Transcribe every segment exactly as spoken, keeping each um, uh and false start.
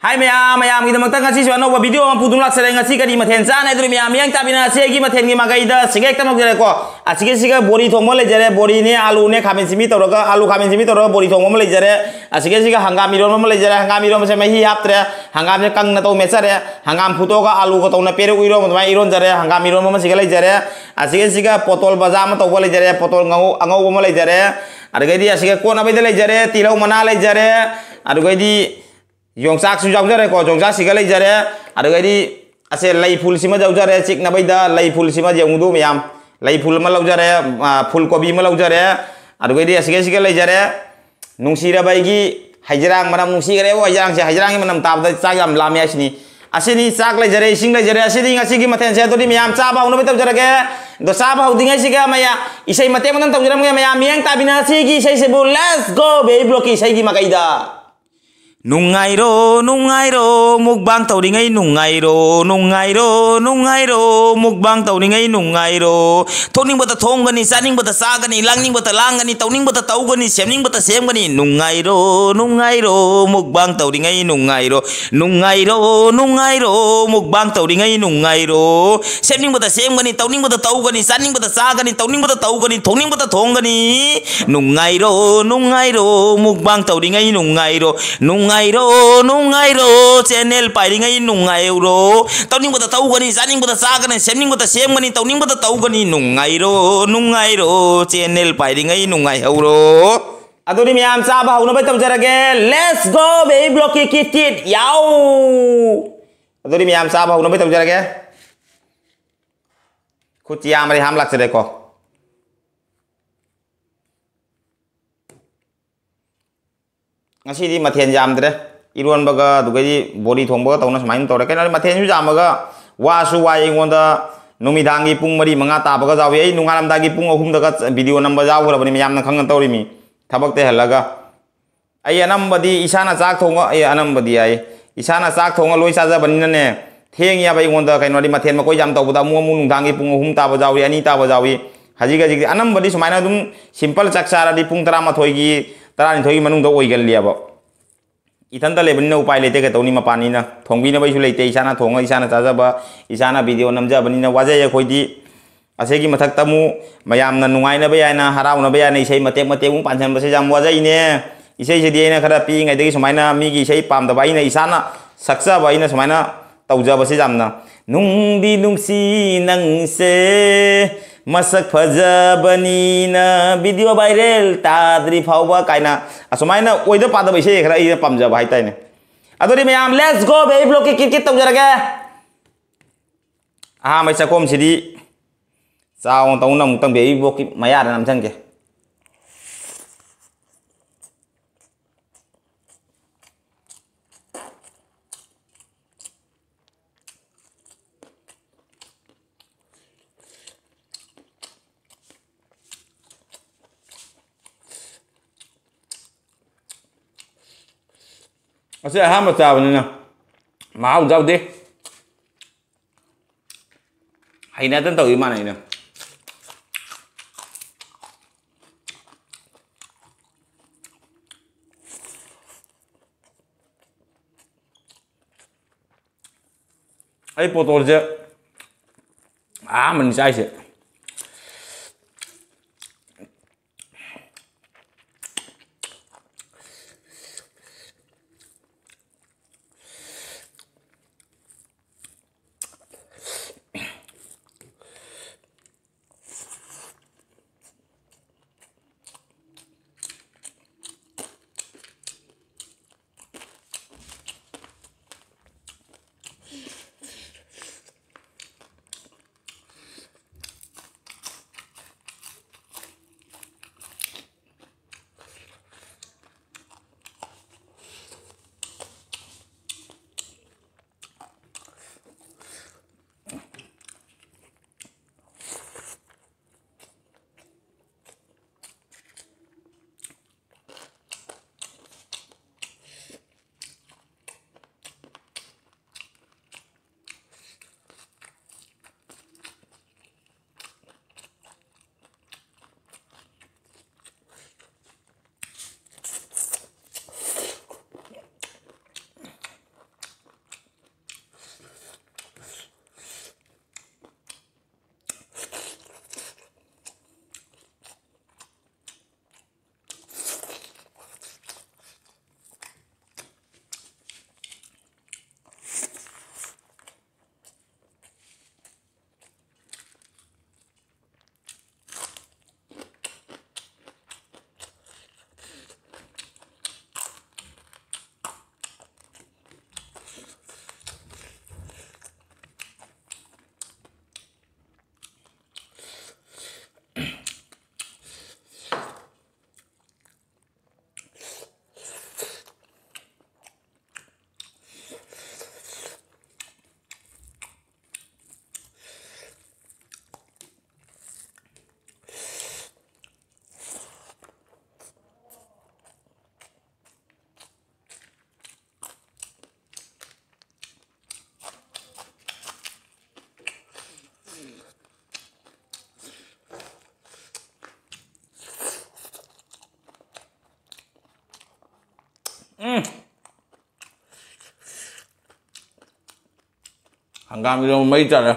ꯍꯥꯏ ꯃꯌꯥꯝ, ꯃꯌꯥꯝꯒꯤꯗꯃꯛꯇ ꯉꯁꯤꯁꯨ ꯑꯅꯧꯕ ꯚꯤꯗꯤꯑꯣ ꯑꯃ ꯄꯨꯗꯨꯅ ꯂꯥꯛꯆꯔꯦ꯫ ꯉꯁꯤ ꯀꯔꯤ ꯃꯊꯦꯜ ꯆꯥꯅꯤ ꯍꯥꯏꯗꯨꯅ ꯃꯌꯥꯝ ꯃꯤꯠꯌꯦꯡ ꯇꯥꯕꯤꯅ ꯑꯁꯤ ꯑꯩꯒꯤ ꯃꯊꯦꯜꯒꯤ ꯃꯥꯏꯀꯩꯗ ꯁꯤꯒ ꯍꯦꯛꯇ ꯍꯧꯖꯔꯦꯀꯣ꯫ ꯑꯁꯤꯒꯤꯁꯤꯒ ꯕꯣꯔꯤ ꯊꯣꯡꯕ ꯂꯩꯖꯔꯦ, ꯕꯣꯔꯤꯅꯦ, ꯑꯥꯂꯨꯅꯦ, ꯈꯥꯃꯦꯟ ꯁꯤꯟꯕꯤ ꯇꯧꯔꯒ, ꯑꯥꯂꯨ ꯈꯥꯃꯦꯟ ꯁꯤꯟꯕꯤ ꯇꯧꯔꯒ ꯕꯣꯔꯤ ꯊꯣꯡꯕ ꯑꯃ ꯂꯩꯖꯔꯦ꯫ ꯑꯁꯤꯒꯤꯁꯤꯒ ꯍꯪꯒꯥꯝ ꯏꯔꯣꯟꯕ ꯑꯃ ꯂꯩꯖꯔꯦ꯫ ꯍꯪꯒꯥꯝ ꯏꯔꯣꯟꯕꯁꯦ ꯃꯍꯤ ꯍꯥꯞꯇ꯭ꯔꯦ, ꯍꯪꯒꯥꯝꯁꯦ ꯀꯪꯅ ꯇꯧ ꯃꯦꯠꯆꯔꯦ꯫ ꯍꯪꯒꯥꯝ ꯐꯨꯠꯇꯣꯛꯑꯒ ꯑꯥꯂꯨꯒ ꯇꯧꯅ ꯄꯦꯔꯨꯛ ꯏꯔꯣꯟꯕ ꯑꯗꯨꯃꯥꯏꯅ ꯏꯔꯣꯟꯖꯔꯦ꯫ ꯍꯪꯒꯥꯝ ꯏꯔꯣꯟꯕ ꯑꯃ ꯁꯤꯒ ꯂꯩꯖꯔꯦ꯫ ꯑꯁꯤꯒꯤꯁꯤꯒ ꯄꯣꯇꯣꯜ ꯕꯖꯥ ꯑꯃ ꯇꯧꯕ ꯂꯩꯖꯔꯦ, ꯄꯣꯇꯣꯜ ꯉꯧ-, ꯑꯉꯧꯕ ꯑꯃ ꯂꯩꯖꯔꯦ꯫ ꯑꯗꯨꯗꯒꯤꯗꯤ ꯑꯁꯤꯒ ꯀꯣꯠꯅꯕꯩꯗ ꯂꯩꯖꯔꯦ, ꯇꯤꯜꯍꯧ ꯃꯅꯥ ꯂꯩꯖꯔꯦ꯫ ꯑꯗꯨꯗꯒꯤꯗꯤ ꯌꯣꯡꯆꯥꯛꯁꯨ ꯌꯥꯎꯖꯔꯦꯀꯣ, ꯌꯣꯡꯆꯥꯛꯁꯤꯒ ꯂꯩꯖꯔꯦ꯫ ꯑꯗꯨꯗꯒꯤꯗꯤ ꯑꯁꯦ ꯂꯩ ꯐꯨꯜꯁꯤꯃ ꯌꯥꯎꯖꯔꯦ, ꯆꯤꯛꯅꯕꯩꯗ ꯂꯩ ꯐꯨꯜꯁꯤꯃ ꯌꯦꯡꯉꯨꯗꯣ ꯃꯌꯥꯝ꯫ ꯂꯩ ꯐꯨꯜ ꯑꯃ ꯂꯧꯖꯔꯦ, ꯑ, ꯐꯨꯜ ꯀꯣꯕꯤ ꯑꯃ ꯂꯧꯖꯔꯦ꯫ ꯑꯗꯨꯗꯒꯤꯗꯤ ꯑꯁꯤꯒꯩꯁꯤꯒ ꯂꯩꯖꯔꯦ꯫ ꯅꯨꯡꯁꯤꯔꯕ ꯑꯩꯒꯤ ꯍꯩꯖꯔꯥꯡ ꯃꯅꯝ ꯅꯨꯡꯁꯤꯈ꯭ꯔꯦꯕ, ꯍꯩꯖꯔꯥꯡꯁꯦ, ꯍꯩꯖꯔꯥꯡꯒꯤ ꯃꯅꯝ ꯇꯥꯕꯗ ꯆꯥꯛ ꯌꯥꯝ ꯂꯥꯝꯃꯦ ꯍꯥꯏꯁꯤꯅꯤ꯫ ꯑꯁꯤꯅꯤ ꯆꯥꯛ ꯂꯩꯖꯔꯦ, ꯏꯁꯤꯡ ꯂꯩꯖꯔꯦ, ꯑꯁꯤꯅꯤ ꯉꯁꯤꯒꯤ ꯃꯊꯦꯜꯁꯦ꯫ ꯑꯗꯨꯗꯤ ꯃꯌꯥꯝ ꯆꯥꯕ ꯍꯧꯅꯕ ꯇꯧꯖꯔꯒꯦ꯫ ꯑꯗꯣ ꯆꯥꯕ ꯍꯧꯗ꯭ꯔꯤꯉꯩꯁꯤꯒ ꯃꯌꯥꯝ ꯏꯁꯩ ꯃꯇꯦꯛ ꯑꯃꯇꯪ ꯇꯧꯖꯔꯝꯒꯦ꯫ ꯃꯌꯥꯝ ꯃꯤꯠꯌꯦꯡ ꯇꯥꯕꯤꯅ ꯑꯁꯤꯒꯤ ꯏꯁꯩꯁꯤꯕꯨ Let's Go Baby Blockꯀꯤ ꯏꯁꯩꯒꯤ ꯃꯥꯏꯀꯩꯗ꯫ ꯅꯨꯡꯉꯥꯏꯔꯣ, ꯅꯨꯡꯉꯥꯏꯔꯣ, ꯃꯨꯛꯕꯥꯡ ꯇꯧꯔꯤꯉꯩ ꯅꯨꯡꯉꯥꯏꯔꯣ, ꯅꯨꯡꯉꯥꯏꯔꯣ, ꯅꯨꯡꯉꯥꯏꯔꯣ, ꯃꯨꯛꯕꯥꯡ ꯇꯧꯔꯤꯉꯩ ꯅꯨꯡꯉꯥꯏꯔꯣ꯫ ꯊꯣꯛꯅꯤꯡꯕꯇ ꯊꯣꯡꯒꯅꯤ, ꯆꯥꯅꯤꯡꯕꯇ ꯆꯥꯒꯅꯤ, ꯂꯥꯡꯅꯤꯡꯕꯇ ꯂꯥꯡꯒꯅꯤ, ꯇꯧꯅꯤꯡꯕꯇ ꯇꯧꯒꯅꯤ, ꯁꯦꯝꯅꯤꯡꯕꯇ ꯁꯦꯝꯒꯅꯤ꯫ ꯅꯨꯡꯉꯥꯏꯔꯣ, ꯅꯨꯡꯉꯥꯏꯔꯣ, ꯃꯨꯛꯕꯥꯡ ꯇꯧꯔꯤꯉꯩ ꯅꯨꯡꯉꯥꯏꯔꯣ, ꯅꯨꯡꯉꯥꯏꯔꯣ, ꯅꯨꯡꯉꯥꯏꯔꯣ, ꯃꯨꯛꯕꯥꯡ ꯇꯧꯔꯤꯉꯩ ꯅꯨꯡꯉꯥꯏꯔꯣ꯫ ꯁꯦꯝꯅꯤꯡꯕꯇ ꯁꯦꯝꯒꯅꯤ, ꯇꯧꯅꯤꯡꯕꯇ ꯇꯧꯒꯅꯤ, ꯆꯥꯅꯤꯡꯕꯇ ꯆꯥꯒꯅꯤ, ꯇꯧꯅꯤꯡꯕꯇ ꯇꯧꯒꯅꯤ, ꯊꯣꯡꯅꯤꯡꯕꯇ ꯊꯣꯡꯒꯅꯤ꯫ ꯅꯨꯡꯉꯥꯏꯔꯣ, ꯅꯨꯡꯉꯥꯏꯔꯣ, ꯃꯨꯛꯕꯥꯡ ꯇꯧꯔꯤꯉꯩ ꯅꯨꯡꯉꯥꯏꯔꯣ, ꯅꯨꯡꯉꯥꯏꯔꯣ, ꯅꯨꯡꯉꯥꯏꯔꯣ, ꯆꯦꯅꯦꯜ ꯄꯥꯏꯔꯤꯉꯩ ꯅꯨꯡꯉꯥꯏꯍꯧꯔꯣ꯫ ꯇꯧꯅꯤꯡꯕꯇ ꯇꯧꯒꯅꯤ, ꯆꯥꯅꯤꯡꯕꯇ ꯆꯥꯒꯅꯤ, ꯁꯦꯝꯅꯤꯡꯕꯇ ꯁꯦꯝꯒꯅꯤ, ꯇꯧꯅꯤꯡꯕꯇ ꯇꯧꯒꯅꯤ꯫ ꯅꯨꯡꯉꯥꯏꯔꯣ, ꯅꯨꯡꯉꯥꯏꯔꯣ, ꯆꯦꯅꯦꯜ ꯄꯥꯏꯔꯤꯉꯩ ꯅꯨꯡꯉꯥꯏꯍꯧꯔꯣ꯫ ꯑꯗꯨꯗꯤ ꯃꯌꯥꯝ ꯆꯥꯕ ꯍꯧꯅꯕ ꯇꯧꯖꯔꯒꯦ꯫ Let's go, Baby Blockꯀꯤ ꯀꯤꯠ ꯀꯤꯠ ꯌꯥꯎ! ꯑꯗꯨꯗꯤ ꯃꯌꯥꯝ ꯆꯥꯕ ꯍꯧꯅꯕ ꯇꯧꯖꯔꯒꯦ꯫ ꯈꯨꯠꯁꯤ ꯌꯥꯝꯃꯔꯦ, ꯍꯥꯝ ꯂꯥꯛꯆꯔꯦꯀꯣ꯫ ꯉꯁꯤꯗꯤ ꯃꯊꯦꯜ ꯌꯥꯝꯗ꯭ꯔꯦ꯫ ꯏꯔꯣꯟꯕꯒ ꯑꯗꯨꯗꯒꯤꯗꯤ ꯕꯣꯔꯤ ꯊꯣꯡꯕꯒ ꯇꯧꯅ ꯁꯨꯃꯥꯏꯅ ꯇꯧꯔꯦ꯫ ꯀꯩꯅꯣ, ꯃꯊꯦꯜꯁꯨ ꯌꯥꯝꯃꯒ ꯋꯥꯁꯨ ꯋꯥꯏ ꯑꯩꯉꯣꯟꯗ꯫ ꯅꯨꯃꯤꯗꯥꯡꯒꯤ ꯄꯨꯡ ꯃꯔꯤ ꯃꯉꯥ ꯇꯥꯕꯒ ꯌꯥꯎꯏ꯫ ꯑꯩ ꯅꯣꯡꯉꯥꯜꯂꯝꯗꯥꯏꯒꯤ ꯄꯨꯡ ꯑꯍꯨꯝꯗꯒ video ꯅꯝꯕ ꯌꯥꯎꯈ꯭ꯔꯕꯅꯤ, ꯃꯌꯥꯝꯅ ꯈꯪꯅ ꯇꯧꯔꯤꯃꯤ꯫ ꯊꯕꯛꯇ ꯍꯜꯂꯒ ꯑꯩ ꯑꯅꯝꯕꯗꯤ ꯏꯁꯥꯅ ꯆꯥꯛ ꯊꯣꯡꯉ-, ꯑꯦ, ꯑꯅꯝꯕꯗꯤ ꯍꯥꯏ, ꯏꯁꯥꯅ ꯆꯥꯛ ꯊꯣꯡꯉ ꯂꯣꯏ ꯆꯥꯖꯕꯅꯤꯅꯅꯦ, ꯊꯦꯡꯉꯦꯕ ꯑꯩꯉꯣꯟꯗ꯫ ꯀꯩꯅꯣꯗꯤ ꯃꯊꯦꯜ ꯃꯀꯣꯏ ꯌꯥꯝ ꯇꯧꯕꯗ ꯑꯃꯨꯛ ꯑꯃꯨꯛ ꯅꯨꯡꯗꯥꯡꯒꯤ ꯄꯨꯡ ꯑꯍꯨꯝ ꯇꯥꯕ ꯌꯥꯎꯏ, ꯑꯅꯤ ꯇꯥꯕ ꯌꯥꯎꯏ꯫ ꯍꯧꯖꯤꯛ ꯍꯧꯖꯤꯛꯇꯤ ꯑꯅꯝꯕꯗꯤ ꯁꯨꯃꯥꯏꯅ ꯑꯗꯨꯝ simple ꯆꯥꯛ ꯆꯥꯔꯗꯤ ꯄꯨꯡ ꯇꯔꯥꯃꯥꯊꯣꯏꯒꯤ, ꯇꯔꯥꯅꯤꯊꯣꯏꯒꯤ ꯃꯅꯨꯡꯗ ꯑꯣꯏꯒꯜꯂꯦꯕ꯫ ꯏꯊꯟꯇ ꯂꯩꯕꯅꯤꯅ ꯎꯄꯥꯏ ꯂꯩꯇꯦ, ꯀꯩꯗꯧꯅꯤ? ꯃꯄꯥꯟꯅꯤꯅ ꯊꯣꯡꯕꯤꯅꯕꯁꯨ ꯂꯩꯇꯦ꯫ ꯏꯁꯥꯅ ꯊꯣꯡꯉ ꯏꯁꯥꯅ ꯆꯥꯖꯕ, ꯏꯁꯥꯅ ꯚꯤꯗꯤꯑꯣ ꯅꯝꯖꯕꯅꯤꯅ ꯋꯥꯖꯩ ꯑꯩꯈꯣꯏꯗꯤ꯫ ꯑꯁꯤꯒꯤ ꯃꯊꯛꯇ ꯑꯃꯨꯛ ꯃꯌꯥꯝꯅ ꯅꯨꯡꯉꯥꯏꯅꯕ ꯌꯥꯏꯅ, ꯍꯔꯥꯎꯅꯕ ꯌꯥꯏꯅ ꯏꯁꯩ ꯃꯇꯦꯛ ꯃꯇꯦꯛ ꯑꯃꯨꯛ ꯄꯥꯟꯁꯤꯟꯕꯁꯦ ꯌꯥꯝ ꯋꯥꯖꯩꯅꯦ꯫ ꯏꯁꯩꯁꯤꯗꯤ ꯑꯩꯅ ꯈꯔ ꯄꯤꯛꯏꯉꯩꯗꯒꯤ ꯁꯨꯃꯥꯏꯅ ꯃꯤꯒꯤ ꯏꯁꯩ ꯄꯥꯝꯗꯕ, ꯑꯩꯅ ꯏꯁꯥꯅ ꯁꯛꯆꯕ, ꯑꯩꯅ ꯁꯨꯃꯥꯏꯅ ꯇꯧꯖꯕꯁꯦ ꯌꯥꯝꯅ ꯅꯨꯡꯗꯤ ꯅꯨꯡꯁꯤ ꯅꯪꯁꯦ, ꯃꯁꯛ ꯐꯖꯕꯅꯤꯅ ꯚꯤꯗꯤꯑꯣ ꯚꯥꯏꯔꯦꯜ ꯇꯥꯗ꯭ꯔꯤ ꯐꯥꯎꯕ ꯀꯥꯏꯅ ꯑꯁꯨꯃꯥꯏꯅ ꯑꯣꯏꯗ ꯄꯥꯗꯕ ꯏꯁꯩ ꯈꯔ ꯑꯩꯅ ꯄꯥꯝꯖꯕ ꯍꯥꯏꯇꯥꯔꯦꯅꯦ꯫ ꯑꯗꯨꯗꯤ ꯃꯌꯥꯝ, let's go, baby block ꯀꯤ ꯀꯤꯠ ꯀꯤꯠ ꯇꯧꯖꯔꯒꯦ꯫ ꯑꯍꯥꯟꯕꯩ ꯆꯥꯛꯈꯣꯝꯁꯤꯗꯤ ꯆꯥꯎꯅ ꯇꯧꯅ ꯑꯃꯨꯛꯇꯪ baby block ꯀꯤ ꯃꯌꯥꯗ ꯅꯝꯁꯤꯟꯒꯦ꯫ ꯑꯁꯤ ꯑꯍꯥꯟꯕ ꯆꯥꯕꯅꯤꯅ ꯃꯍꯥꯎ ꯌꯥꯎꯗꯦ꯫ ꯍꯩꯅꯗꯅ ꯇꯧꯔꯤ ꯃꯥꯅ ꯑꯩꯅ꯫ ꯑꯩ ꯄꯣꯇꯣꯜꯁꯦ ꯑꯍꯥꯟꯕꯅꯤ ꯆꯥꯏꯁꯦ꯫ ꯍꯪꯒꯥꯝ ꯏꯔꯣꯝꯕ ꯃꯩ ꯆꯠꯂꯦ꯫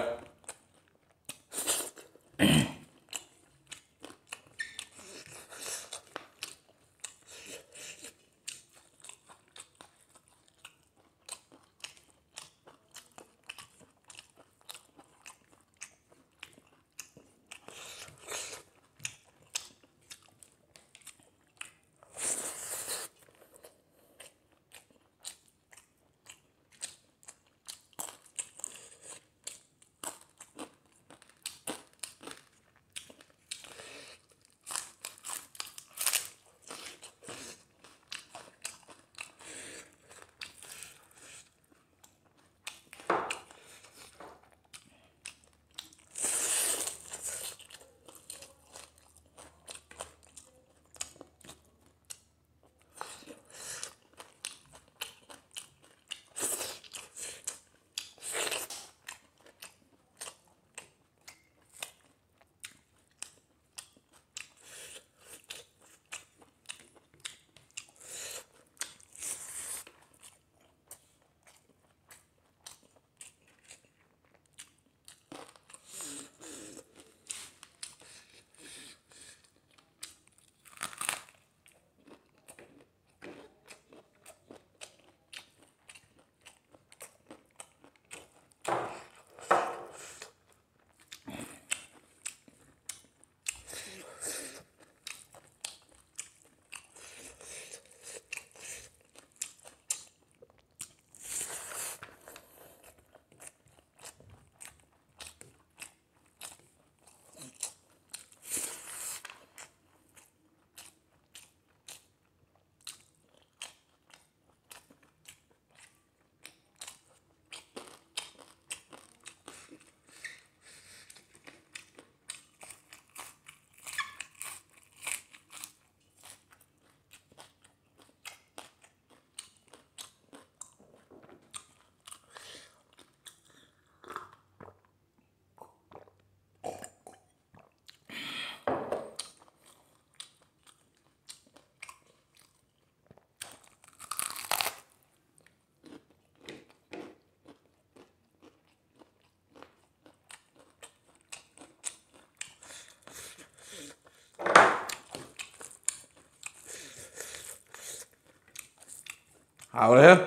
ꯍꯥꯎꯔꯦꯍꯦ꯫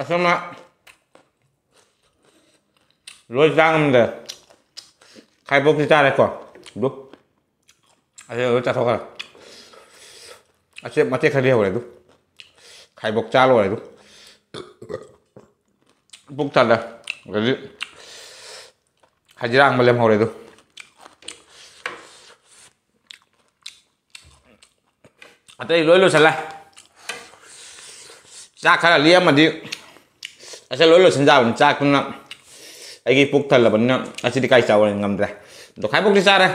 ꯑꯁꯨꯝꯅ ꯂꯣꯏ ꯆꯥ ꯉꯝꯗ꯭ꯔꯦ꯫ ꯈꯥꯏꯕꯣꯛꯇꯤ ꯆꯥꯔꯦꯀꯣ꯫ ꯑꯗꯨ ꯑꯁꯤ ꯂꯣꯏ ꯆꯥꯊꯣꯛꯈ꯭ꯔꯦ꯫ ꯑꯁꯤ ꯃꯇꯦꯛ ꯈꯔꯗꯤ ꯍꯧꯔꯦ ꯑꯗꯨ꯫ ꯈꯥꯏꯕꯣꯛ ꯆꯥ ꯂꯣꯏꯔꯦ ꯑꯗꯨ꯫ ꯄꯨꯛ ꯊꯜꯂꯦ꯫ ꯑꯗꯒꯤ ꯍꯖꯤꯔꯥ ꯑꯃ ꯂꯦꯝꯍꯧꯔꯦ ꯑꯗꯨ꯫ ꯑꯇꯩ ꯂꯣꯏ ꯂꯣꯏꯁꯤꯜꯂꯦ꯫ ꯆꯥꯛ ꯈꯔ ꯂꯦꯝꯃꯗꯤ ꯑꯁꯤ ꯂꯣꯏ ꯂꯣꯏꯁꯤꯟ ꯌꯥꯕꯅꯤ꯫ ꯆꯥꯛꯇꯨꯅ ꯑꯩꯒꯤ ꯄꯨꯛ ꯊꯜꯂꯕꯅꯤꯅ ꯑꯁꯤꯗꯤ ꯀꯥꯏ ꯆꯥꯎꯔꯦ ꯉꯝꯗ꯭ꯔꯦ꯫ ꯑꯗꯣ ꯈꯥꯏꯕꯣꯛꯇꯤ ꯆꯥꯔꯦ꯫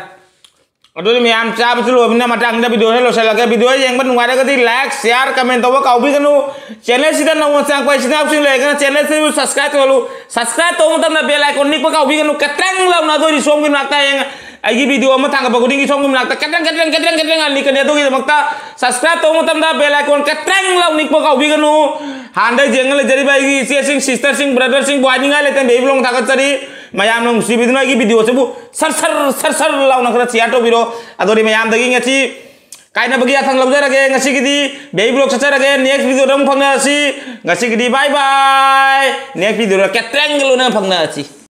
ꯑꯗꯨꯗꯤ ꯃꯌꯥꯝ ꯆꯥꯕꯁꯨ ꯂꯣꯏꯕꯅꯤꯅ ꯃꯊꯪꯗ ꯚꯤꯗꯤꯑꯣꯁꯦ ꯂꯣꯏꯁꯤꯜꯂꯒꯦ꯫ ꯚꯤꯗꯤꯑꯣ ꯌꯦꯡꯕ ꯅꯨꯡꯉꯥꯏꯔꯒꯗꯤ like, share, comment ꯇꯧꯕ ꯀꯥꯎꯕꯤꯒꯅꯨ꯫ ꯆꯦꯅꯦꯜꯁꯤꯗ ꯅꯧꯅ ꯆꯪꯉꯛꯄ ꯏꯆꯤꯟ ꯏꯅꯥꯎꯁꯤꯡ ꯂꯩꯔꯒꯅ ꯆꯦꯅꯦꯜꯁꯤꯕꯨ subscribe ꯇꯧꯍꯜꯂꯨ꯫ Subscribe ꯇꯧꯕ ꯃꯇꯝꯗ bell icon ꯅꯤꯛꯄ ꯀꯥꯎꯕꯤꯒꯅꯨ꯫ ꯀꯇ꯭ꯔꯪ ꯂꯥꯎꯅ ꯑꯗꯨ ꯑꯣꯏꯔꯗꯤ ꯁꯣꯝꯒꯤ ꯃꯅꯥꯛꯇ ꯍꯌꯦꯡ ꯑꯩꯒꯤ ꯚꯤꯗꯤꯑꯣ ꯑꯃ ꯊꯥꯡꯒꯠꯄ ꯈꯨꯗꯤꯡꯒꯤ ꯁꯣꯝꯒꯤ ꯃꯅꯥꯛꯇ ꯀꯇ꯭ꯔꯪ, ꯀꯇ꯭ꯔꯪ, ꯀꯇ꯭ꯔꯪ, ꯀꯇ꯭ꯔꯪ ꯍꯜꯂꯛꯀꯅꯤ꯫ ꯑꯗꯨꯒꯤꯗꯃꯛꯇ subscribe ꯇꯧꯕ ꯃꯇꯝꯗ bell icon ꯀꯇ꯭ꯔꯪ ꯂꯥꯎ ꯅꯤꯛꯄ ꯀꯥꯎꯕꯤꯒꯅꯨ꯫ ꯍꯥꯟꯅꯗꯩ ꯌꯦꯡꯉ ꯂꯩꯖꯔꯤꯕ ꯑꯩꯒꯤ ꯏꯆꯦꯁꯤꯡ, sisterꯁꯤꯡ, brotherꯁꯤꯡꯕꯨ ꯍꯥꯏꯅꯤꯡꯉꯥꯏ ꯂꯩꯇꯅ ꯕꯦꯕꯤ ꯕ꯭ꯂꯣꯛ ꯊꯥꯒꯠꯆꯔꯤ꯫ ꯃꯌꯥꯝꯅ ꯅꯨꯡꯁꯤꯕꯤꯗꯨꯅ ꯑꯩꯒꯤ ꯚꯤꯗꯤꯑꯣꯁꯤꯕꯨ ꯁꯔ ꯁꯔ, ꯁꯔ ꯁꯔ ꯂꯥꯎꯅ ꯈꯔ share ꯇꯧꯕꯤꯔꯣ꯫ ꯑꯗꯨꯗꯤ ꯃꯌꯥꯝꯗꯒꯤ ꯉꯁꯤ ꯀꯥꯏꯅꯕꯒꯤ ꯌꯥꯊꯪ ꯂꯧꯖꯔꯒꯦ꯫ ꯉꯁꯤꯒꯤꯗꯤ ꯕꯦꯕꯤ ꯕ꯭ꯂꯣꯛ ꯆꯠꯆꯔꯒꯦ꯫ Next ꯚꯤꯗꯤꯑꯣꯗ ꯑꯃꯨꯛ ꯐꯪꯅꯔꯁꯤ꯫ ꯉꯁꯤꯒꯤꯗꯤ bye bye꯫ Next ꯚꯤꯗꯤꯑꯣꯗ ꯀꯦꯇ꯭ꯔꯦꯡꯒ ꯂꯣꯏꯅꯅ ꯐꯪꯅꯔꯁꯤ꯫